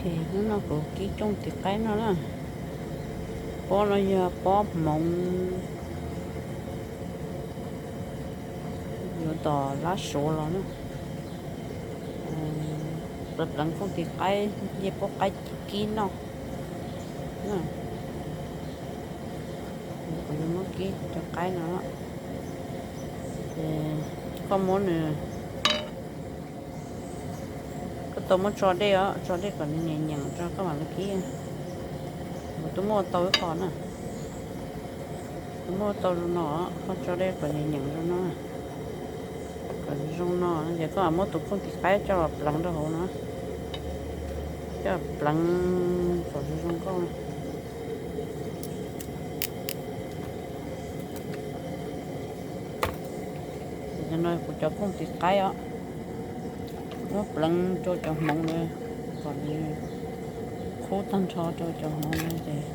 Ces hnub no kuv kib kooj tiv qaib no na. Pob no yog pob hmoov yuav tom lab suav los na. Pleev pleev kooj tiv qaib, ncej puab qaib kib kib noj. Kuv yuav muab kib cov qaib no. Ces koj muab nws, koj tau muab tso dej os, tso dej kom nws nyeem nyeem tso koj mam li kib. Kuv twb muab tau ib qho na. Kuv muab tau zoo no, koj tso dej kom nyeem nyeem zoo no. Kom zoo no ces koj mam muab tus kooj tiv qaib coj los pleev rau hauv no. Coj pleev kom zoo zoo nkauj. Ces no kuv cov kooj tiv qaib os, muab pleev rau cov hmoov na, kom nws qub tag nrho rau cov hmoov na ces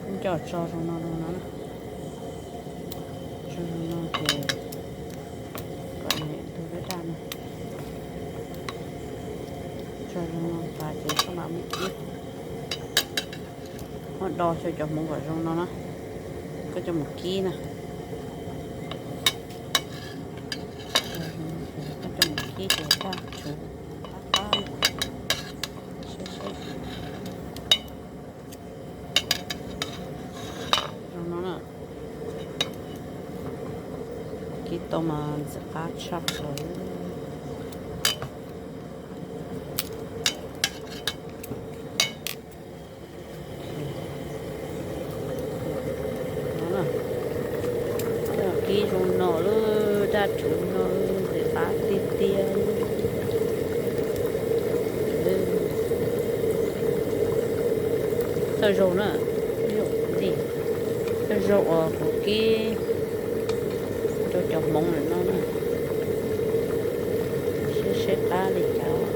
kuv coj tso zoo no rau no. Tso zoo no ces kom nws tu daj daj no. Tso zoo no tas ces koj mam muab kib. Muab do xyaw cov hmoov kom zoo no na, koj coj mus kib na. Koj coj mus kib ces kaj tsuv qab qab seb seb. Zoo no na. Kib tau mas ntxim qab tshaj plaws. Kib zoo no lub daj tsuv no ntxim qab tiag tiag. Thawj zaug na, thawj zaug uas kuv kib rau cov hmoov lawm no na. Seb seb qab li cas.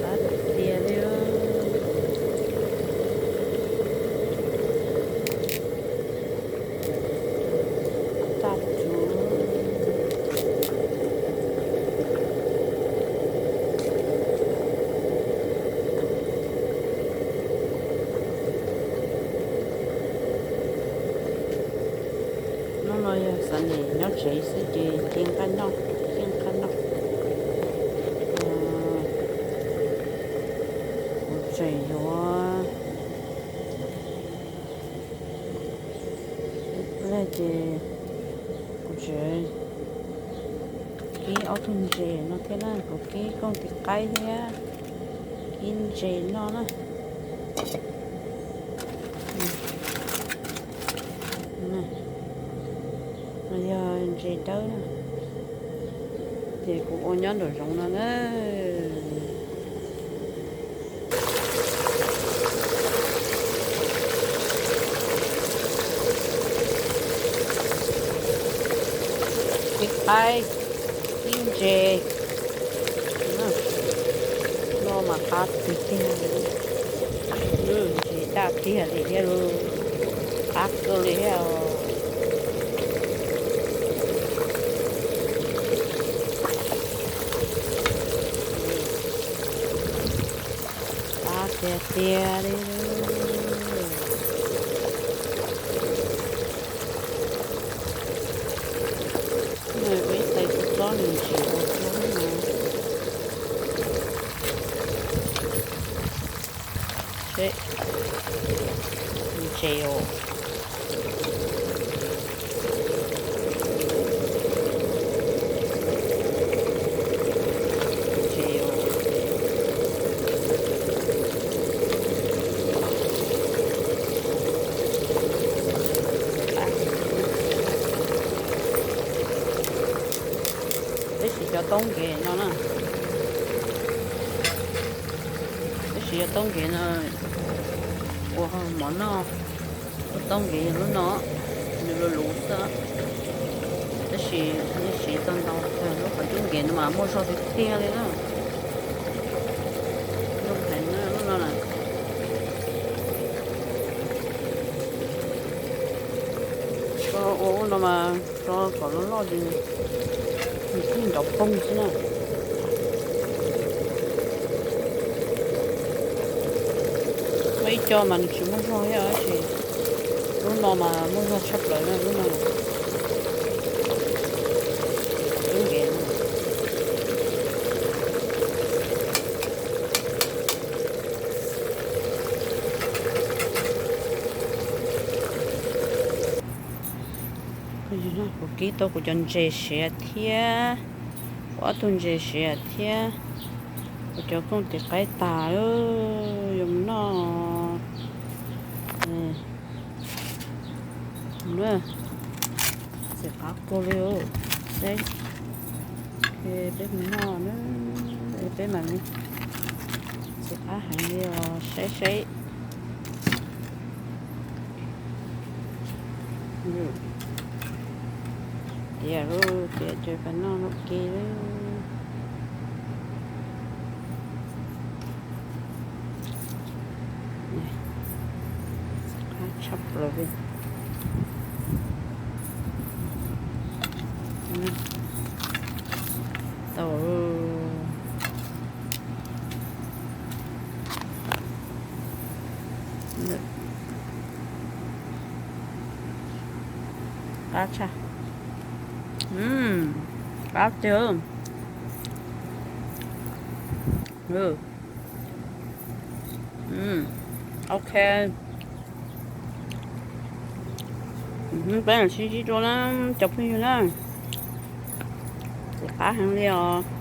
Qab tiag li. Tag tsuv. Hnub no yog xav nim nyob tsev xwb ces cia nqaij noj, cia nqaij noj. Kuv tseem yuav ib pliag ces kuv tseem kib ob tug ntses no thiab na, kuv kib kooj tiv qaib thiab kib ntses noj na. No yog ntses dawb na, ces kuv ua nyob nraum zoov no na. Kib qaib, kib ntses, no mas qab tiag tiag, ntses daj tiag li thiab, qab kawg li thiab. Qab tiag tiag li. Ua ib tais txob ntses ua no. Seb, ntses os. Ntses os. Tab sis cov taub nkev no na, tab sis cov taub nkev no ua mov noj, cov taub nkev yog lub no, nws luv luv xwb, tab sis yeej siv tau ntau kawg, lub qhov cub nkev no mas muaj zog tiag tiag li na. Zoo heev na lub no na. Mas tso kom loj loj ces nws thiaj nrov poog xwb na. Muaj ib co mas nws tsis muaj zog thiab, tab sis lub no mas muaj zog tshaj plaws na, lub no. Lub nkev no. Kuv kib tau kuv cov ntses siav thiab, kuv ob tug ntses siav thiab, kuv cov kooj tis qaib tas, yuav mus noj. Txiv qab kawg li, peb mus noj na, peb mam li, txiv qab heev li os, saib saib. Tiav lawm, tiav ces peb noj ua ke. Qab tshaj plaws li. Tau. Qab tshaj. Qab tiag. Ok. Peb mam sib ntsib dua na, cov phooj ywg na. Txiv qab heev li os.